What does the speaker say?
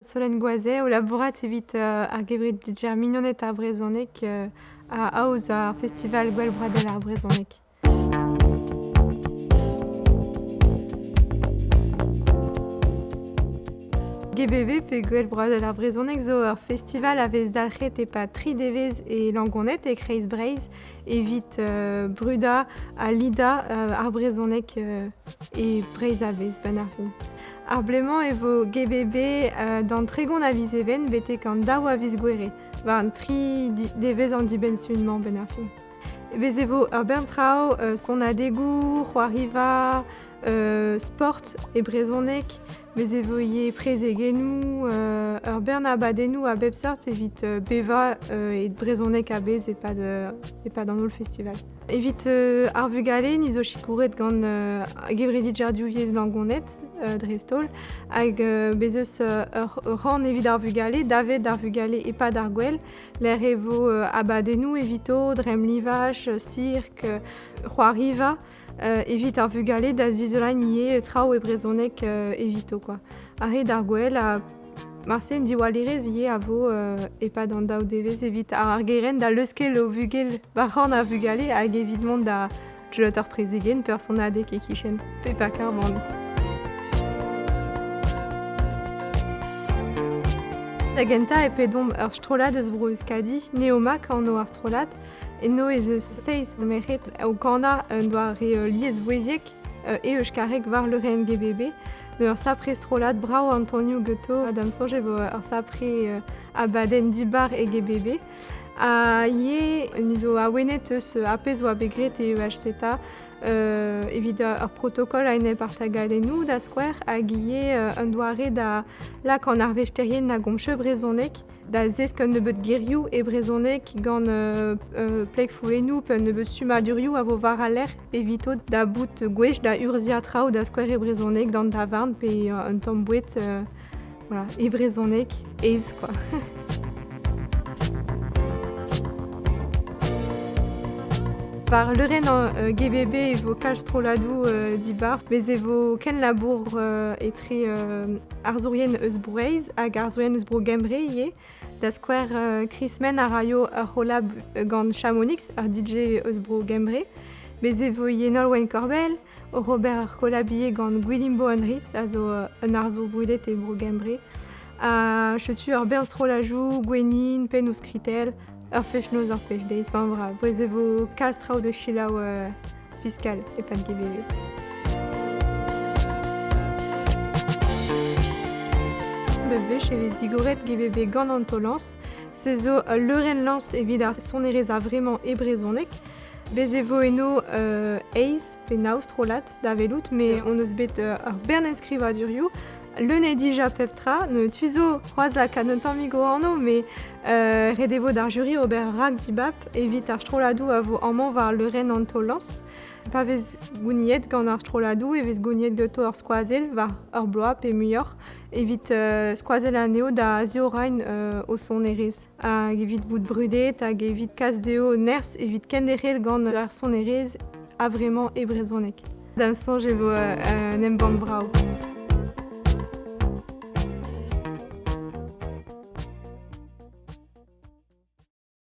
Solenn Goazet o labourat evit ar gevredigezh Mignoned ar brezhoneg a aoz ar festival Gouel Broadel ar brezhoneg. GBB pe Gouel Broadel ar brezhoneg zo ur festival a vez dalc'het e-pad tri devezh e Langoned e-kreiz Breizh evit brudañ ha lidañ ar brezhoneg e Breizh a-bezh 'benn ar fin. Ar blez-mañ e vo GBB d'an 30 a viz Even betek an daou a viz Gouere, war an tri devezh an dibenn-sizhun-mañ 'benn ar fin. Bez e vo ur bern traoù, sonadegoù, c'hoariva, sport e brezhoneg, bez e vo ivez prezegennoù, ur bern abadennoù a bep seurt evit bevañ e brezhoneg a-bezh e-pad an holl festival. Evit ar vugale, ni zo sikouret gant gevredigezh Div Langoned dreist-holl hag bez eus ur c'horn evit ar vugale, davet ar vugale e-pad ar gwel, lec'h e vo abadennoù evito, dremm-livaj, sirk, c'hoariva, evit ar vugale da zizoleiñ ivez traoù e brezhoneg evito quoi. A-hed ar gwel ha marse un diwallerezh ivez a vo e-pad an daou devezh evit ar gerent da leuskel o bugel war c'horn ar vugale hag evit mont da klevet ur prezegenn pe ur sonadeg e-kichen pep ha karvan. Da gentañ e pedomp ur strollad eus bro Euskadi, Neomak anv ar strollad. Eno ez eus seizh merc'hed o kanañ un doare liesvouezhiek e euskareg war leurenn GBB. Ur sapre strollad brav an tonioù ganto ha da'm soñj e vo ur sapre abadenn dibar e GBB. Ha ivez ni zo awenet eus ar pezh oa bet graet e EHZA evit ur protokol a-enep ar tagadennoù da skouer hag ivez un doare da lak an arvesterien na gomz brezhoneg da zesk un nebeud gerioù e brezhoneg gant pleg-follennoù pe un nebeud stummadurioù a vo war al lec'h evito da bout gwech da urzhiañ traoù da skouer e brezhoneg d'an davarn pe un tamm boued voilà, e brezhoneg aes quoi. War leurenn GBB e vo kalz strolladoù dibar, bez e vo kenlabour etre arzourien eus Breizh hag arzourien eus Bro-Gembre ivez. Da skouer, Chris Men a raio ur c'hollab gant Chamonix, ur DJ eus Bro-Gembre. Bez e vo ivez Nolwenn Korbell, oc'h ober ur c'hollab ivez gant Gwilym Bohenrys, a zo un arzour brudet e Bro-Gembre. Ha setu ur bern strollajoù, Gwennin, Pennoù Skritell, ur fest-noz, ur fest-deiz. Enfin voilà, bez e vo kalz traoù da selaou fiskal e-pad GBV. Bep wech e vez digoret GBB gant an taol-lañs. Se zo ul leurenn-lañs evit ar sonerezh a-vremañ e brezhoneg. Bez e vo eno eizh pe nav strollad da welout, met hon eus bet ur bern enskrivadurioù. Leun eo dija pep tra. Tu zo c'hoazh lakaat un tammig o anv, met ret e vo d'ar juri ober rak-dibab evit ar strolladoù a vo amañ war leurenn an taol-lañs. Pa vez gouniet gant ar strolladoù e vez gouniet ganto ur skoazell war ur bloaz pe muioc'h evit skoazell anezho da ziorren o sonerezh hag evit bout brudet hag evit kas dezho nerzh evit kenderc'hel gant ar sonerezh a-vremañ e brezhoneg. Da'm soñj e vo un embann brav.